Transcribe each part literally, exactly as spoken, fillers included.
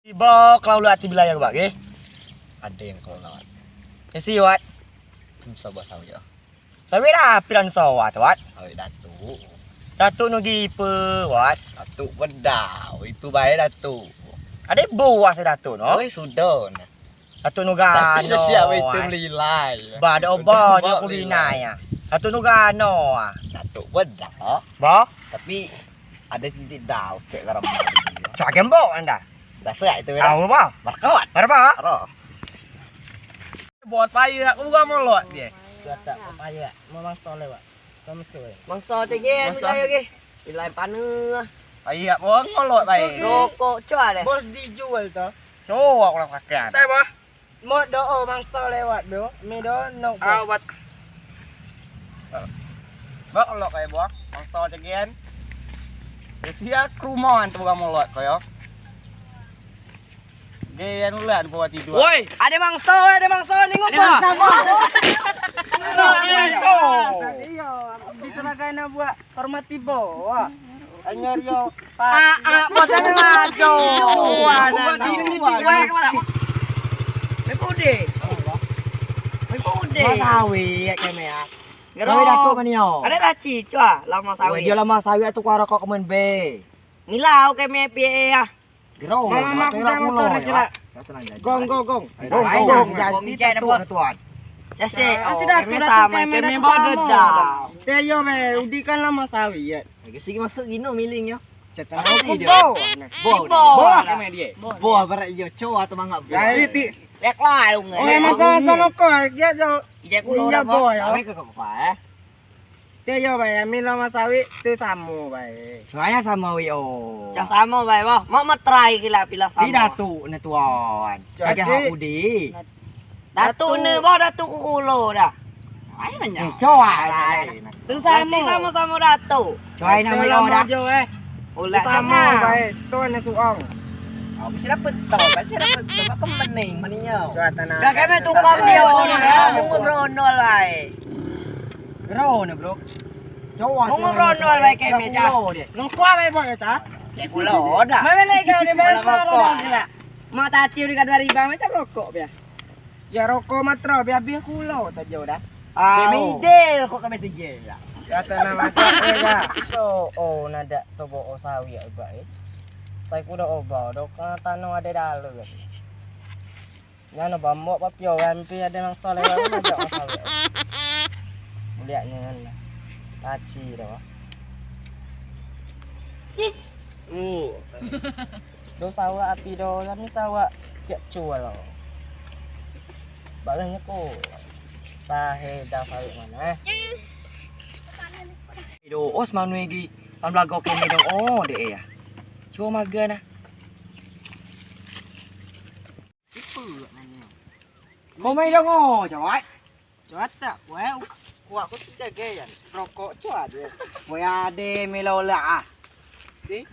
Ibo kalau lak ati bilai bagi. Ade yang kalau lewat. Ya si Wat. Sabar sabar ya. Sabar lah piran sawat Wat. Awek Datuk. Datuk nugi ipe Wat. Datuk bedau ipe bae Datuk. Ade buas Datuk no. Oi sudah nah. Datuk nuga no. Siap itu melilai. Ba ada oba nya aku binai ya. Datuk nuga no. Datuk bedau. Ba. Tapi ada titik dau cek garam. Cak gembok anda. Dasar itu. Tahu ba. Berkawat. Berapa? Roh. Buat payah aku bukan molot dia. Kata payah mau mangsa lewat. Mangsa. Mangsa tege mangsa lagi. Ilai paneh. Payah mau ngolot bae. Rokok coa deh. Bos dijual to. Coa aku lah pakai. Tai bah. Mo do o mangsa lewat do. Mi do no. Awat. Bak lo kayak buah mangsa tege. Sia ke rumah tu bukan molot kau ya. Gen ulan buat tidur. Woi, ade mangsa, ade mangsa ningok ba. Iyo, di telaga na buat hormati bo. Anyor yo. Ah ah, buat ane ngajo. Buat ini buat. Mepode. Mepode. Masawi ya keme ya. Gero. Kawin aku manio. Ade taci coa lama sawi. Dia lama sawi tu kuara kok kemen be. Nilau keme pie ya. Gero. Mama aku dah motor kira. Gong gong gong. Gong gong. Jadi tu tuan. Jase oh sudah keme sama keme bodoh dah. Teyo me udi kan lama sawi ya. Lagi sigi masuk gino miling yo. Cetan aku bo. Bo. Bo keme dia. Bo berat yo coa atau mangap. Jadi ti. Lek lah lu ngai. Oh masa sama kau ya jo. Ijai kulo dah bo ya. Kami ke kau eh. Te yo bae, ami lok masawi te samo bae. Suayo samo wi o. Cak samo bae boh. Mak metrai kila pila samo. Si datuk ne tuan. Cak si. Datuk ne boh, datuk kulo dah. Ayo nanya. Coa bae. Tu samo. Samo-samo datuk. Coa ina wi o dah. Ulah samo bae. Tuan ne suang. Aku si dapet tau, kan si dapet tau. Mak kemening meniau. Coa tanah. Dah keme tukang dio. Mungu brondol bae. Gero ne bro. Coa. Mungu brondol bae keme cak. Nengkua bae boh ya cak. Cek kulo dah. Mana lagi kau ni bae kau dah. Mak tati udi ka dua ribu macam rokok biar. Ya rokok matro biar biar kulo tajo dah. Keme ide rokok keme tije ya. Kata nama cak ya. Oh oh nadak tobo o sawi ya iba eh. Sai kuda oba dok tano ade dale. Nyano bambok papio ampi ade mangsa lewat masak mangsa lewat. Liak nyen taci do. Uh. Do sawak api do kami sawak kiak cual. Balas nyeko. Sahe da sawak mana eh. Do os manui gi. Pan belago kene do o de ya. Cubo maga nah. Ipe nanya. Ko mai dong o jawat. Jawat tak? Weh, kuak ku tidak gaya. Rokok cuak dia. Weh ade melo lah ah. Di.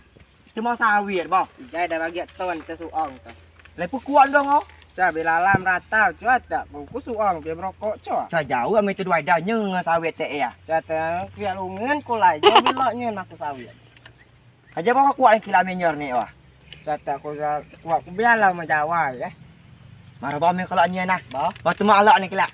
Cuma sawir boh. Ijai dah bagi ton te suang tu. Lepu kuak dong o. Cak belalam rata cuak tak. Ku suang dia merokok cuak. Cak jauh ame tu dua ida nyeng sawir te ya. Cak te kiak lungen ku lai jauh belok nyen aku sawir. Aja bawa kuat ni kilak menyor ni wah. Kata aku kuat ku biarlah sama Jawa ya. Marah bawa men kalau nyen nah. Bawa. Bawa tu mak alak ni kilak.